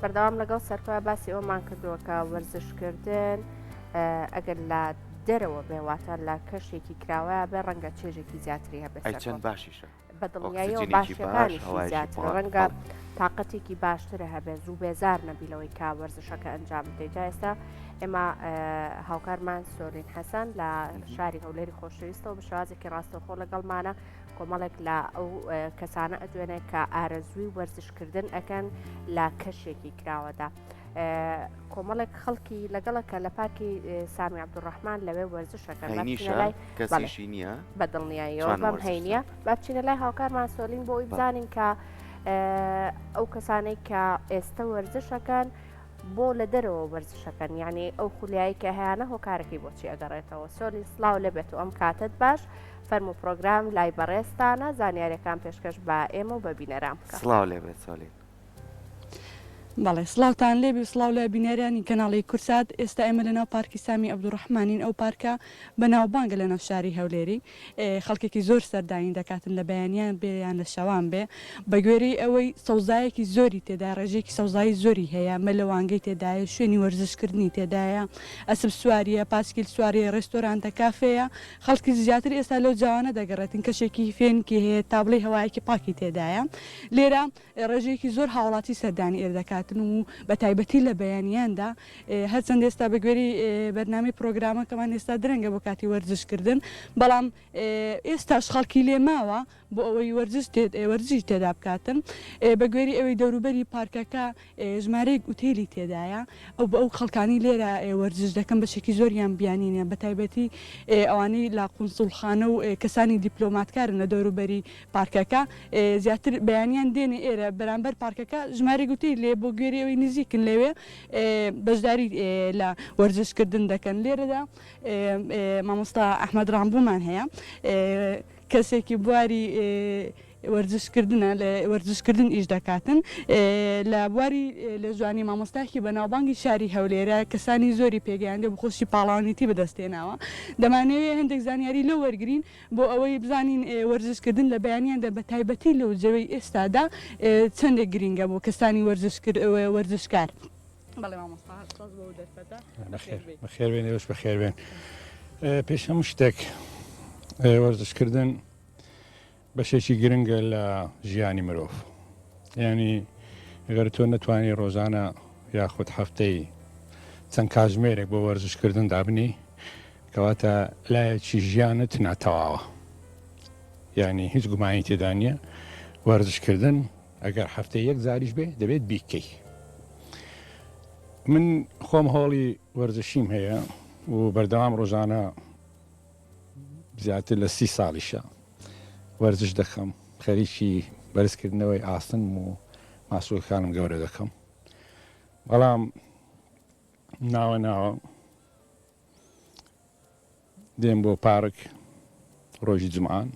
بەردەوام لەگەڵ سەرکۆ باسی ئەوەمان کردووە کە وەرزشکردن ئەگەر لە دەرەوە بێ واتە لە کەشێکی کراوەیە بێ ڕەنگە چێژێکی زیاتری هەبێت ئەی چەند باشیشە بە دڵنیاییەوە باشیەکانیشی زیاترە ڕەنگە تاقەتێکی باشترە هەبێ زوو بێزار نەبی لەوەی کا وەرزشەکە ئەنجام بدەیت جا ئێستا ئێمە هاوکارمان سۆرین حەسەن لە شاری هەولێری خۆشەویستەوە بە شێوازێکی ڕاستەوخۆ لەگەڵمانە کۆمەڵێک لە ئەو کەسانە ئەدوێنێ کە ئارەزووی وەرزشکردن ئەکەن لە کەشێکی کراوەدا. کۆمەڵێک خەڵکی لەگەڵە کە لە پارکی سامی عبدولڕحمان لەوێ وەرزشەکەن لای کەسیشی نییە بە دڵنیاییەوە بەم هەینیە با بچینە لای هاوکارمان سۆلین بۆ ئەوی بزانین کە ئەو کەسانەی کە ئێستا وەرزشەکەن بۆ لە دەرەوە وەرزشەکەن یعنی ئەو خولیایی کە هەیانە هۆکارەکەی بۆچی ئەگەڕێتەوە سۆلین سلااو لەبێت و ئەم کاتت باش فەرموو پرۆگرام لای بەڕێزتانە زانیاریەکان پێشکەش بە ئێمە و بە بینەران بکە. سڵاو لێبێت سۆلین. بەڵێ سڵاوتان لێبی و سڵاو لە بینەرانی کەناڵی کورسات ئێستا ئێمە لەناو پارکی سامی عەبدولڕەحمانین ئەو پارکە بەناوبانگە لەناو شاری هەولێری خەڵکێکی زۆر سەردانی دەکاتن لە بەیانیان بێ یان لە شەوان بێ بە گوێرەی ئەوەی سەوزایەکی زۆری تێدایە ڕێژەیەکی سەوزایی زۆری هەیە مەلەوانگەی تێدایە شوێنی وەرزشکردنی تێدایە ئەسپ سواریە پاسکیل سواریە ڕێستۆرانتە کافێیە خەڵکی زیاتر ئێستا لەو جاوانە دەگەڕێتن، کەشێکی فێنکی هەیە، تابڵێی هەوایەکی پاکی تێدایە. لێرە ڕێژەیەکی زۆر هاوڵاتی سەردانی ئێرە دەکاتن و بە تایبەتی لە بەیانیاندا. هەرچەندە ئێستا بە گوێرەی بەرنامەی پرۆگرامەکەمان ئێستا درەنگە بۆ کاتی وەرزشکردن، بەڵام ئێستاش خەڵکی لێ ماوە بۆ ئەوەی وەرزش وەرزشی تێدا بکاتن. بە گوێرەی ئەوەی دەوروبەری پارکەکە ژمارەیەک ئوتێلی تێدایە، ئەو بە ئەو خەڵکانەی لێرە وەرزش دەکەن بەشێکی زۆریان بیانینە، بە تایبەتی ئەوانەی لە قونسوڵخانە و کەسانی دیپلۆماتکارن لە دەوروبەری پارکەکە زیاتر بەیانیان دێنە ئێرە بەرامبەر پارکەکە ژمارەیەک ئوتێل لێ بۆ گوێرەی ئەوەی نزیکن لەوێ بەشداری لە وەرزشکردن دەکەن. لێرەدا مامۆستا ئەحمەد ڕامبوومان هەیە کەسێکی بواری وەرزشکردنە لە وەرزشکردن ئیش دەکاتن لە بواری لێزوانی مامۆستایەکی بەناوبانگی شاری هەولێرە کەسانی زۆری پێگەیاندوە بخۆشی پاڵەوانێتی بەدەستهێناوە دەمانەوێ هەندێک زانیاری لەو وەرگرین بۆ ئەوەی بزانین وەرزشکردن لە بەیانیاندا بە تایبەتی لەو جەوەی ئێستادا چەندێک گرینگە بۆ کەسانی وەرزشکار. بەڵێ مامۆستا سپاس بۆ ئەو دەرفەتە. بەخێر بەخێر بێن ئێوەش بەخێر بێن. پێش هەموو شتێک وەرزشکردن بەشێکی گرنگە لە ژیانی مرۆڤ یانی گەر تۆ نەتوانی ڕۆژانە یاخود هەفتەی چەند کاژمێرێک بۆ وەرزشکردن دابنی کەواتە لایەکی ژیانت ناتەواوە یعنی هیچ گومانی تێدا نییە وەرزشکردن ئەگەر هەفتەی یەک جاریش بێ دەبێت بیکەی من خۆم هۆڵی وەرزشیم هەیە و بەردەوام ڕۆژانە زیاتر لە سی ساڵیشە وەرزش دەکەم، خەریکی بەرزکردنەوەی ئاسنم و ماسولکانم گەورە دەکەم، بەڵام ناوە ناوە دێم بۆ پارک ڕۆژی جومعان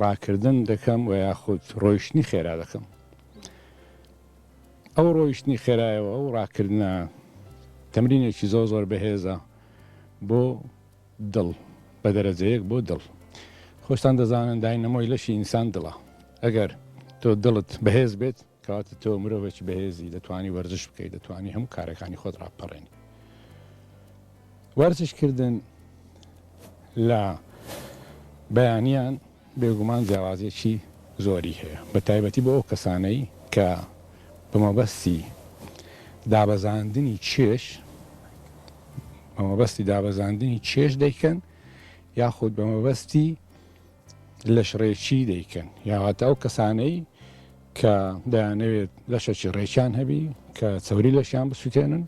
ڕاکردن دەکەم و یاخود ڕۆیشتنی خێرا دەکەم. ئەو ڕۆیشتنی خێرایەوە ئەو ڕاکردنە تەمرینێکی زۆر زۆر بەهێزە بۆ دڵ بە دەرەجەیەک بۆ دڵ خۆشتان دەزانن داینەمۆی لەشی ئینسان دڵە ئەگەر تۆ دڵت بەهێز بێت کەواتە تۆ مرۆڤێکی بەهێزی دەتوانی وەرزش بکەیت دەتوانی هەموو کارەکانی خۆت ڕاپەڕێنی وەرزش کردن لە بەیانیان بێگومان جیاوازیەکی زۆری هەیە بە تایبەتی بۆ ئەو کەسانەی کە بە مەبەستی دابەزاندنی کێش بە مەبەستی دابەزاندنی کێش دەیکەن یاخود بە مەبەستی لەشڕێکی دەیکەن یاواتە ئەو کەسانەی کە دەیانەوێت لەشەکی ڕێکیان هەبی کە چەوری لەشیان بسووتێنن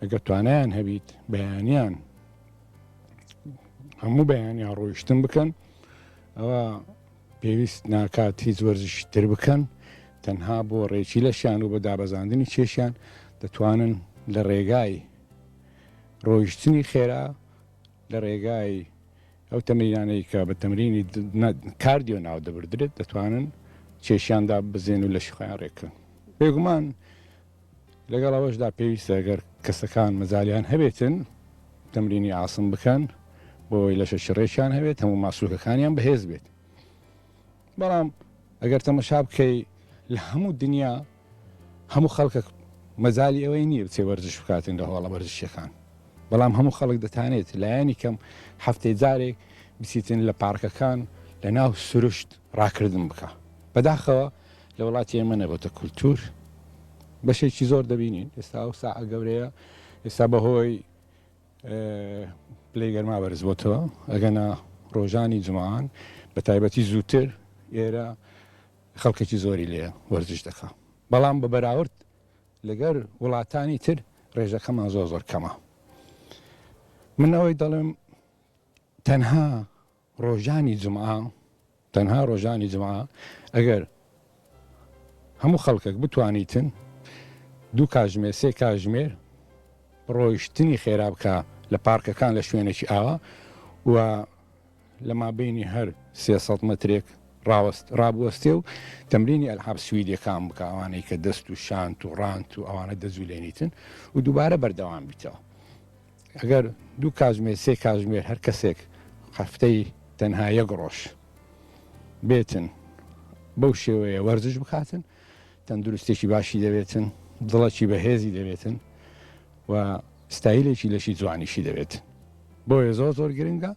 ئەگەر توانایان هەبیت بەیانیان هەموو بەیانیان ڕۆیشتن بکەن ئەوە پێویست ناکات هیچ وەرزشی تر بکەن تەنها بۆ ڕێکی لەشیان و بە دابەزاندنی کێشیان دەتوانن لە ڕێگای ڕۆیشتنی خێرا لە ڕێگای ئەو تەمرینانەی کە بە تەمرینی کاردیۆ ناو دەبردرێت دەتوانن کێشیان داببەزێن و لەشی خۆیان ڕێککەن بێگومان لەگەڵ ئەوەشدا پێویستە گەر کەسەکان مەجالیان هەبێتن تەمرینی ئاسن بکەن بۆ ئەوەی لەشەکی ڕێکیان هەبێت هەموو ماسولکەکانیان بەهێز بێت بەڵام ئەگەر تەمەشا بکەی لە هەموو دنیا. هەموو خەڵکەک مەجالی ئەوەی نییە بچێ وەرزش بکاتن لە هۆڵە وەرزشیەکان، بەڵام هەموو خەڵک دەتانێت لایەنی کەم هەفتەی جارێک بچیتن لە پارکەکان لە ناو سروشت ڕاکردن بکا. بەداخەوە لە وڵاتی ئێمە نەبۆتە کولتوور. بەشێکی زۆر دەبینین ئێستا ئەو ساعە گەورەیە ئێستا بەهۆی پلەی گەرما بەرز بۆتەوە ئەگەنا ڕۆژانی جومعان بە تایبەتی زووتر ئێرە خەڵکێکی زۆری لێ وەرزش دەکا بەڵام بە بەراورد لەگەر وڵاتانی تر ڕێژەکەمان زۆر زۆر کەمە من ئەوەی دەڵێم تەنها ڕۆژانی جومعە تەنها ڕۆژانی جومعە ئەگەر هەموو خەڵکێک بتوانیتن دوو کاژمێر سێ کاژمێر ڕۆیشتنی خێرا بکە لە پارکەکان لە شوێنێکی ئاوا و لە مابینی هەر 300 مترێک ڕاوەست ڕابوەستێ و تەمرینی ئەلعاب سویدیەکان بکە ئەوانەی کە دەست و شانت و ڕانت و ئەوانە دەجولێنیتن و دووبارە بەردەوام بیتەوە. ئەگەر دوو کاژمێر سێ کاژمێر هەر کەسێک هەفتەی تەنها یەک ڕۆژ بێتن بەو شێوەیە وەرزش بکاتن تەندروستێکی باشی دەبێتن دڵەکی بەهێزی دەبێتن و ستایلێکی لەشی جوانیشی دەبێت بۆیە زۆر زۆر گرنگە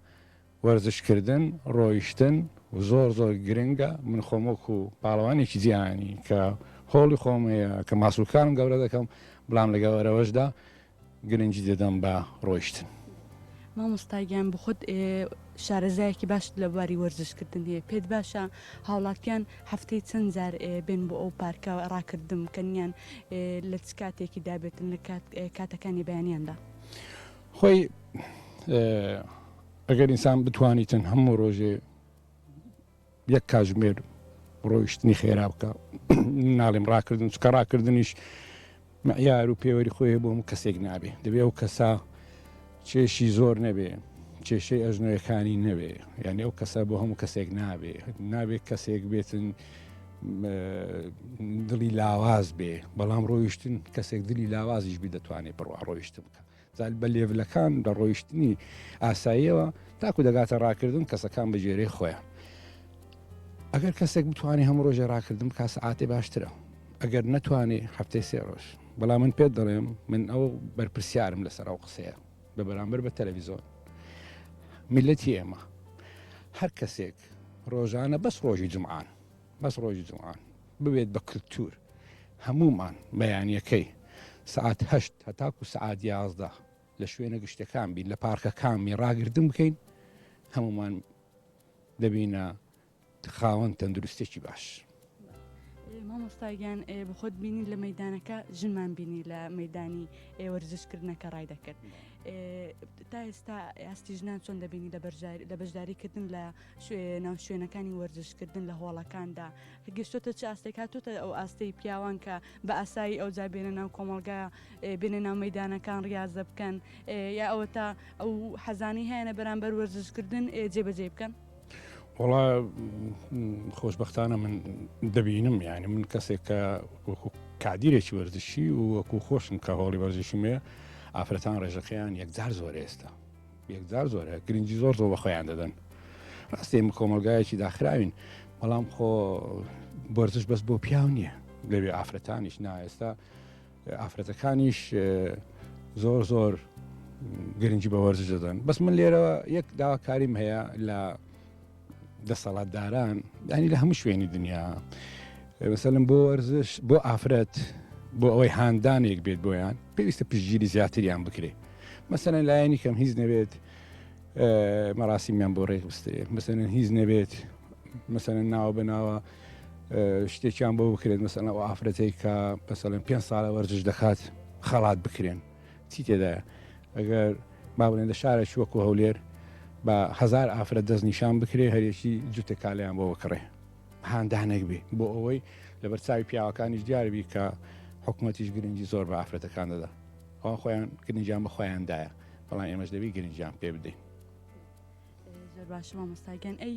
وەرزشکردن، ڕۆیشتن زۆر زۆر گرنگە، من خۆم وەکو پاڵەوانێکی جیهانی کە هۆڵی خۆم هەیە کە ماسولکانم گەورە دەکەم، بەڵام لەگەڵ ئەوەشدا گرنگی دەدەم بە ڕۆیشتن. مامۆستا گیان بۆخۆت شارەزایەکی باشت لە بواری وەرزشکردن هەیە، پێت باشە هاوڵاتیان هەفتەی چەند جار بێن بۆ ئەو پارکە ڕاکردن بکەن یان لە چ کاتێکی دابێتن لە کاتەکانی بەیانیاندا؟ خۆی ئەگەر ئینسان بتوانیتن هەموو ڕۆژێ یەک کاژمێر ڕۆیشتنی خێرا بکە ناڵێم ڕاکردن چکە ڕاکردنیش معیار و پێوەری خۆی بۆ هەموو کەسێک نابێ دەبێ ئەو کەسە کێشی زۆر نەبێ کێشەی ئەژنۆیەکانی نەبێ یعنی ئەو کەسە بۆ هەموو کەسێک نابێ نابێ کەسێک بێتن دڵی لاواز بێ بەڵام ڕۆیشتن کەسێک دلی لاوازیش بی دەتوانێت بڕوا ڕۆیشتن بکە جا بە لێڤلەکان لە ڕۆیشتنی ئاساییەوە تاکو دەگاتە ڕاکردن کەسەکان بە گوێرەی خۆیان ئەگەر کەسێک بتوانێت هەموو ڕۆژێ ڕاکردن بکات سەعاتێ باشترە ئەگەر نەتوانێ هەفتەی سێ ڕۆژ بەڵام من پێت دەڵێم من ئەو بەرپرسیارم لەسەر ئەو قسەیە بە بەرامبەر بە تەلەڤیزۆن میلەتی ئێمە هەر کەسێک ڕۆژانە بەس ڕۆژی جمعان بەس ڕۆژی جومعان ببێت بە کلتور هەموومان بەیانیەکەی سەعات هەشت هەتاکو سەعات 11 لە شوێنە گشتەکان بین لە پارکەکان بین ڕاگردن بکەین هەموومان دەبینە خاوەن تەندروستێکی باش. مامۆستا گیان بەخۆت بینی لە مەدانەکە ژنمان بینی لە مەدانی وەرزشکردنەکە ڕای دەکرد تا ئێستا ئاستی ژنان چۆن دەبینی لە بەشداریکردن لە ناو شوێنەکانی وەرزشکردن لە هۆڵەکاندا گەشتۆتە چ ئاستێک هاتۆتە ئەو ئاستەی پیاوان کە بە ئاسایی ئەوجا بێنە ناو کۆمەڵگا بێنە ناو مەیدانەکان ڕیازە بکەن یا ئەوەتا ئەو حەزانی هەیەە بەرامبەر وەرزشکردن جێبەجێ بکەن؟ وەڵا خۆشببختانە من دەبینم یعنی من کەسێک کە وەکو کادیرێکی وەرزشی و وەکو خۆشم کە هۆڵی وەرزشیمێ ئافرەتان ڕێژەکەیان یەکجار زۆر ئێستا یەکجار زۆرە گرنگی زۆر زۆر بە خۆیان دەدەن ڕاستە ئێمە کۆمەڵگایەکی داخراوین بەڵام خۆ وەرزش بەس بۆ پیاو نییە لەوێ ئافرەتانیش نا ئێستا ئافرەتەکانیش زۆر زۆر گرنگی بە وەرزش دەدەن بەس من لێرەوە یەک داواکاریم هەیە لە دەسەڵاتداران ینی لە هەموو شوێنی دنیا مەسەلەن بۆ وەرزش بۆ ئافرەت بۆ ئەوەی هاندانێک بێت بۆیان پێویستە پشتگیری زیاتریان بکرێت مەسەلەن لایەنی کەم هیچ نەبێت مەراسیمیان بۆ ڕێک بسترێت مەسەلەن هیچ نەبێت مەسەلەن ناوە بە ناوە شتێکیان بۆ بکرێت مەسەلەن ئەو ئافرەتێک کە مەسەلەن پێ ساڵە وەرزش دەکات خەڵات بکرێن چی تێدایە ئەگەر با بڵێن لە شارێکی وەکو هەولێر بە هەزار ئافرەت دەستنیشان بکرێ هەرێکی جوتێ کالیان بۆ بکڕێ هاندانێک بێ بۆ ئەوەی لەبەر چاوی پیاوەکانیش دیاربی کە حکوومەتیش گرنگی زۆر بە ئافرەتەکان دەدا ئەوان خۆیان گرنگیان بە خۆیان دایە بەڵام ئێمەش دەبی گرنگیان پێ بدەین. زۆر باشە مامۆستا گیان ئەی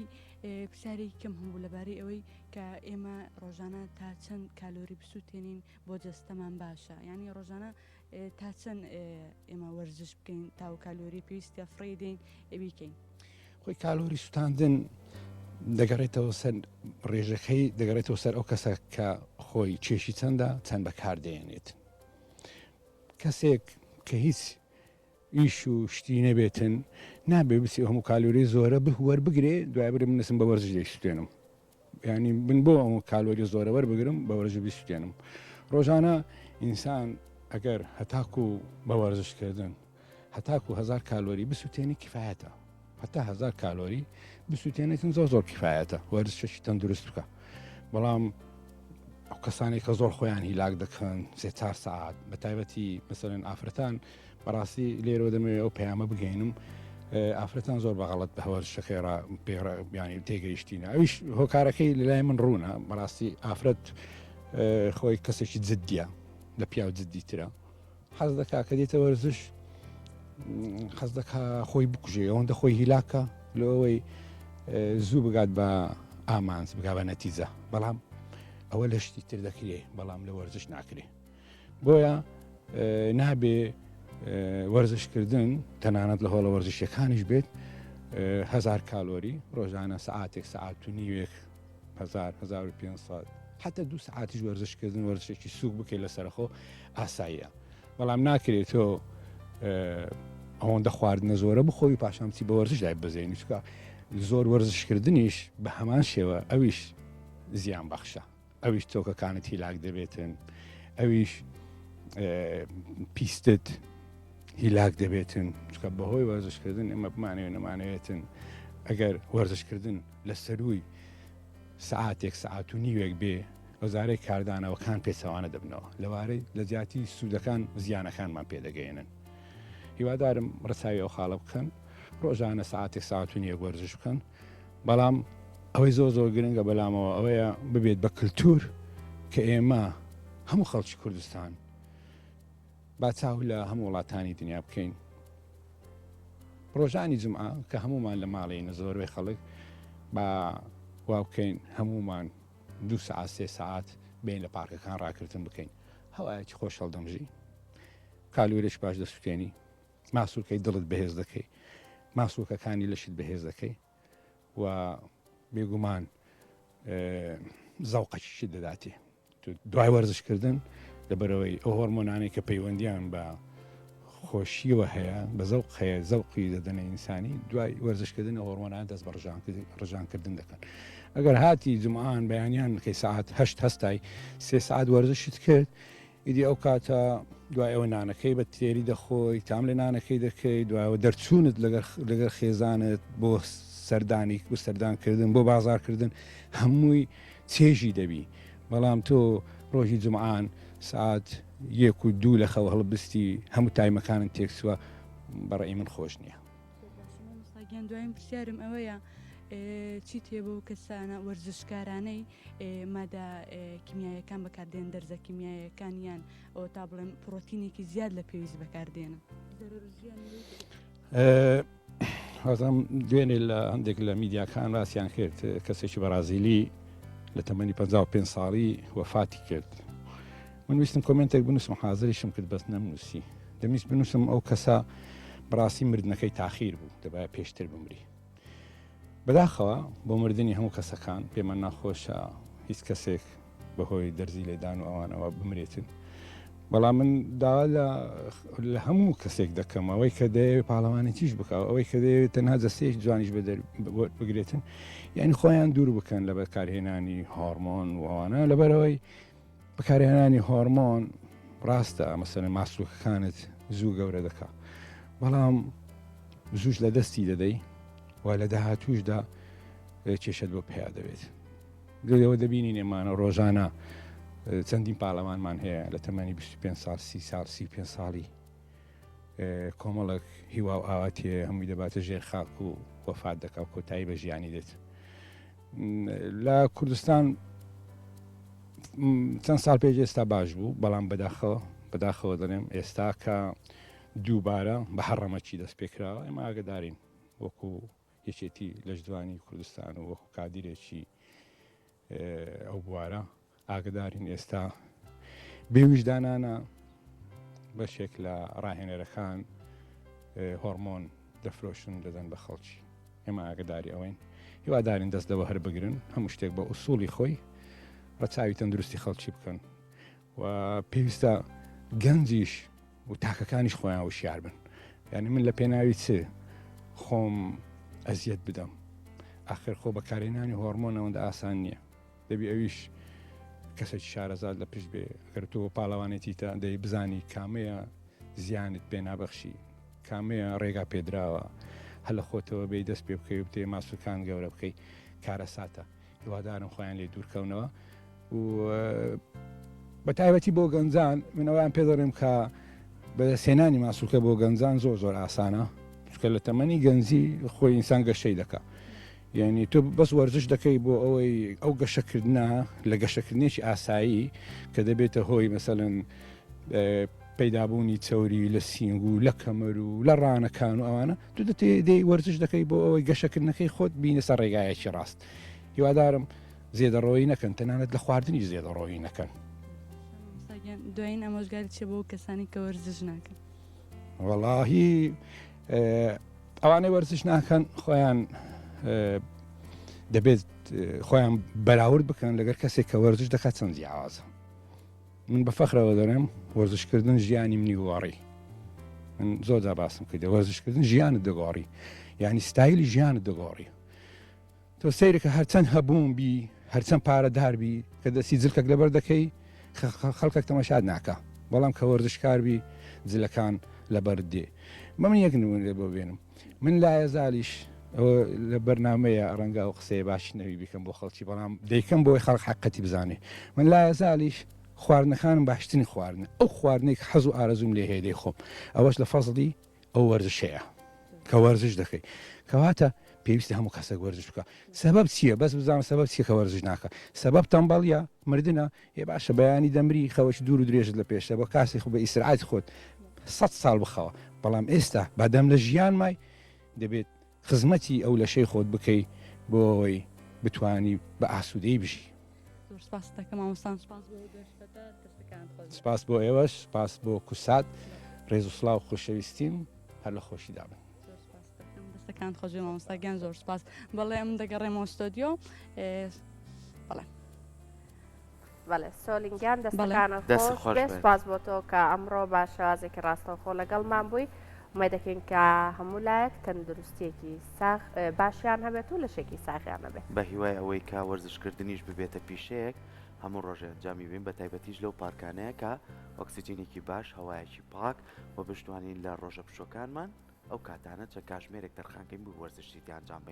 پرسیارێکی کەم هەبوو لەبارەی ئەوەی کە ئێمە ڕۆژانە تا چەند کالۆری بسووتێنین بۆ جەستەمان باشە یعنی ڕۆژانە تا چەند ئێمە وەرزش بکەین تاو کالۆری پێویستە فڕێ دەین بیکەین خۆی کالۆری سوتاندن دەگەڕێتەوە سەر ڕێژەکەی دەگەڕێتەوە سەر ئەو کەسە کە خۆی کێشی چەندە چەند بەکار دێنێت کەسێک کە هیچ ئیش و شتی نەبێتن نابێ بچێ هەموو کالۆری زۆرە بە وەربگرێ دوای برێ من نسم بە وەرزش دەیسوتێنم ینی من بۆ ئەو کالۆری زۆرە وەربگرم بە وەرزش بیسوتێنم ڕۆژانە ئینسان ئەگەر هەتاکو بە وەرزشکردن هەتاکو هزار کالۆری بسووتێنی کفایەتە هەتا هزار کالۆری بسووتێنێتن زۆر زۆر کفایەتە وەرزشێکی تەندروست بکە بەڵام ئەو کەسانێک کە زۆر خۆیان هیلاک دەکەن سێ چار سعات بە تایبەتی مەسەرەن ئافرەتان بەڕاستی لێرەوە دەمەوێت ئەو پەیامە بگەینم ئافرەتان زۆر بە غەڵەت بە وەرزشەکەی ڕا ینی تێگەیشتینە ئەویش هۆکارەکەی لەلای من ڕوونە بەڕاستی ئافرەت خۆی کەسێکی جددیە لە پیاو جددیترە حەز دەکا کە دێتە وەرزش حەز دەکا خۆی بکوژێ ئەوەندە خۆی هیلاکە لەوەی زوو بگات بە ئامانج بگا بە نەتیجە بەڵام ئەوە لە شتی تر دەکرێ بەڵام لە وەرزش ناکرێ بۆیە نابێ وەرزشکردن تەنانەت لە هۆڵە وەرزشیەکانیش بێت هزار کالۆری ڕۆژانە سعاتێک سعات و نیوێک هزار 1500 حتا دو سعاتیش وەرزشکردن وەرزشێکی سوک بکەیت لەسەرخۆ ئاساییە بەڵام ناکرێت تۆ ئەوەندە خواردنە زۆرە بخۆی پاشان بچی بە وەرزش دای بەزێنی چکە زۆر وەرزشکردنیش بە هەمان شێوە ئەویش زیان بەخشە ئەویش چۆکەکانت هیلاک دەبێتن ئەویش پیستت هیلاک دەبێتن چکە بەهۆی وەرزشکردن ئێمە بمانەوێت نەمانەوێتن ئەگەر وەرزشکردن لە سەروی سعاتێک سعات و نیوێک بێ وەزارەی کاردانەوەکان پێچەوانە دەبنەوە لەوارەی لە جیاتی سوودەکان زیانەکانمان پێدەگەێنن هیوادارم ڕچاوی ئەو خاڵە بکەن ڕۆژانە سعاتێک ساعت و نییە وەرزش بکەن بەڵام ئەوەی زۆر زۆر گرنگە بەلامەوە ئەوەیە ببێت بە کللتور کە ئێمە هەموو خەڵکی کوردستان با چاو لە هەموو وڵاتانی دنیا بکەین ڕۆژانی جمعە کە هەمومان لە ماڵینە زۆربەی خەڵک با وا بکەین هەمومان دو سعات سێ سعات بین لە پارکەکان ڕاکردن بکەین هەوایەکی خۆش هەڵدەمژی کالورێک باش دەسوتێنی ماسولکەی دڵت بەهێز دەکەی ماسولکەکانی لەشت بەهێز دەکەی و بێگومان زەوقەکیشت دەداتێ دوای وەرزشکردن لەبەرەوەی ئەو هۆرمۆنانەی کە پەیوەندیان بە خۆشیەوە هەیە بە زەوق هەیە زەوقی دەدەنە ئینسانی دوای وەرزشکردن هۆرمۆنان دەست بە ڕژانکردن دەکەن ئەگەر هاتی جمعان بەیانیان کەی سعات هەشت هەستای سێ سعات وەرزشت کرد ئیدی ئەو کاتە دوای ئەوە نانەکەی بە تێری دەخۆی، تام لە نانەکەی دەکەی، دوایەوە دەرچوونت لەگەڵ خێزانت بۆ سەردانی بۆ سەردانکردن بۆ بازارکردن هەمووی چێژی دەبی بەڵام تۆ ڕۆژی جمعان سعات یەک و دوو لە خەو هەڵبستی هەموو تایمەکانت تێکچووە بەڕێی من خۆش نییە. گیان دوایین پرسیارم ئەوەیە چیت هەیە بۆ کەسانە وەرزشکارانەی مادە کیمیایەکان بەکاردێن دەرزە کیمیایەکان یان ئەوە تا بڵێم پرۆتینێکی زیاد لە پێویست بەکاردێنن هەزم دوێنێ لە هەندێک لە میدیاکان باسییان کرد کەسێکی بەرازیلی لە تەمەنی 55 ساڵی وەفاتی کرد من ویستم کۆمنتێک بنووسم حاضریشم کرد بەس نەمنووسی دەمیست بنووسم ئەو کەسە بەڕاستی مردنەکەی تاخیر بوو دەبایە پێشتر بمری بەداخەوە بۆ مردنی هەموو کەسەکان پێمان ناخۆشە هیچ کەسێک بەهۆی دەرزی لێدان و ئەوانەوە بمرێتن بەڵام من داوا لە هەموو کەسێک دەکەم ئەوەی کە دەیەوێت پاڵەوانێتیش بکە ئەوەی کە دەیەوێت تەنها جەستەیەکی جوانیش بگرێتن یعنی خۆیان دوور بکەن لە بەکارهێنانی هۆرمۆن و ئەوانە لەبەرەوەی بەکارهێنانی هۆرمۆن ڕاستە مەسەلەن ماسولکەکانت زوو گەورە دەکا بەڵام زووش لە دەستی دەدەی و لە داهاتوشدا کێشت بۆ پیا دەبێت لەوە دەبینین ئێمانە ڕۆژانە چەندین پاڵەوانمان هەیە لە تەمەنی 25 ساڵ 30 ساڵ 35 ساڵی کۆمەڵک هیوا و ئاواتی هەمووی دەباتە ژێر خاک و وەفات دەکا و کۆتایی بە ژیانی دێت لە کوردستان چەند ساڵ پێش ئێستا باش بوو بەڵام بەداخەوە بەداخەوە دەڵێم ئێستا کە دووبارە بە هەڕەمەکی دەست پێکراوە ئێمە ئاگدارین وەکو یەکێتی لەشجوانی کوردستان و وەکو کادیرێکی ئەو بوارە ئاگدارین ئێستا بێویژدانانە بەشێک لە ڕاهێنەرەکان هۆرمۆن دەفرۆشن دەدەن بە خەڵکی ئێمە ئاگداری ئەوەین. هیوادارین دەست لەوە هەر بگرن هەموو شتێک بە ئوسوڵی خۆی ڕەچاوی تەندروستی خەڵکی بکەن و پێویستە گەنجیش و تاکەکانیش خۆیان وشیار بن یعنی من لە پێناوی چ خۆم ئەزیەت بدەم ئاخر خۆ بەکارهێنانی هۆرمۆن ئەوەندە ئاسان نییە دەبی ئەویش کەسێکی شارەزاد لە پشت بێ ئەگەر تۆ پاڵەوانێتیتە دەی بزانی کامەیە زیانت پێ نابەخشی کامەیە ڕێگا پێدراوە هەر لە خۆتەوە بێی دەست پێ بکەی و بتەوێ ماسولکان گەورە بکەی کارەساتە هیوادارم خۆیان لێ دوورکەونەوە و بە تایبەتی بۆ گەنجان من ئەویان پێ دەڵێم کە بەدەستهێنانی ماسولکە بۆ گەنجان زۆر زۆر ئاسانە چونکە لە تەمەنی گەنجی خۆی ئینسان گەشەی دەکا یعنی تۆ بەس وەرزش دەکەی بۆ ئەوەی ئەو گەشەکردە لە گەشەکردنێکی ئاسایی کە دەبێتە هۆی مەسەلەن پەیدابوونی چەوری لە سینگ و لە کەمەر و لە ڕانەکان و ئەوانە تو دەتێ وەرزش دەکەی بۆ ئەوەی گەشەکردنەکەی خۆت بینە سەر ڕێگایەکی ڕاست هیوادارم زێدەڕۆیی نەکەن تەنانەت لە خواردنیش زێدەڕۆیی نەکەن. مامۆستا گیان دوایین ئامۆژگاری چیە بۆ کەسانی کە وەرزش ناکەن؟ وەڵاهی ئەوانەی وەرزش ناکەن خۆیان دەبێت خۆیان بەراورد بکەن لەگەر کەسێک کە وەرزش دەکات چەند جیاوازە من بە فەخرەوە دەڵێم وەرزشکردن ژیانی منی گۆڕی من زۆر جا باسم کردە وەرزشکردن ژیانت دەگۆڕی یعنی ستایلی ژیانت دەگۆڕی تۆ سەیرکە هەرچەند هەبوون بی هەرچەند پارەدار بی کە دەستی جلکەک لەبەر دەکەی خەڵکەک تەمەشات ناکا بەڵام کە وەرزشکار بی جلەکان لەبەرت دێ بە من یەک نمونە بۆ بێنم من لایەزالیش ئەوە لە بەرنمەیە ڕەنگە ئەو قسەیە باشی نەوی بیکەم بۆ خەڵکی بەڵام دەیکەم بۆی خەڵک حقەتی بزانێ من لایەزالیش خواردنەکانم باشترین خواردنە ئەو خواردنێک حەز و ئارەزوم لێ هەیە دەیخۆم ئەوەش لە فەزڵی ئەو وەرزشەیە کە وەرزش دەکەی کەواتە پێویستە هەموو کەسێک وەرزش بکە سەبەب چییە بەس بزانم سەبەب چییە کە وەرزش ناکە سەبەب تەمبەڵیە مردنە ئێ باشە بەیانی دەمری خەوەکی دوور و درێژت لە پێشە بە کاسی خۆ بە ئیسراعەتی خۆت سە ساڵ بخەوە بەڵام ئێستا بادەم لە ژیان مای دەبێت خزمەتی ئەو لەشەی خۆت بکەی بۆ ئەوەی بتانی بە ئاسوودەی بژی. زۆر سپاست دەکەم مامۆستا سپاس بۆ ئەو دەرفەتە دەستەکانت خۆش بێت. سپاس بۆ ئێوەش سپاس بۆ کوسات ڕێز و سڵاو خۆشەویستیم هەر لە خۆشیدا بن. زۆر سپاست دەکەم دەستەکانت خۆش بێ مامۆستا گیان زۆر سپاس بەڵێ ئەم دەگەڕێمەوە ستۆدیۆ بەڵێ. بەڵێ سۆلین گیان دەستەکانت خۆش بێ سپاس بۆ تۆ کە ئەمڕۆ بە شێوازێکی ڕاستەوخۆ لەگەڵمان بووی ئومێد دەکەین کە هەموو لایەک تەندروستیەکی ساغ باشیان هەبێت و لەشێکی ساغیان هەبێت. بە هیوای ئەوەی کە وەرزشکردنیش ببێتە پیشەیەک هەموو ڕۆژێ ئەنجامی بین بە تایبەتیش لەو پارکانەیە کە ئۆکسجینێکی باش هەوایەکی پاک و بشتوانین لە ڕۆژە پشوەکانمان ئەو کاتانە چەند کاژمێرێک تەرخانکەین بۆ وەرزشی تیا ئەنجام بەین.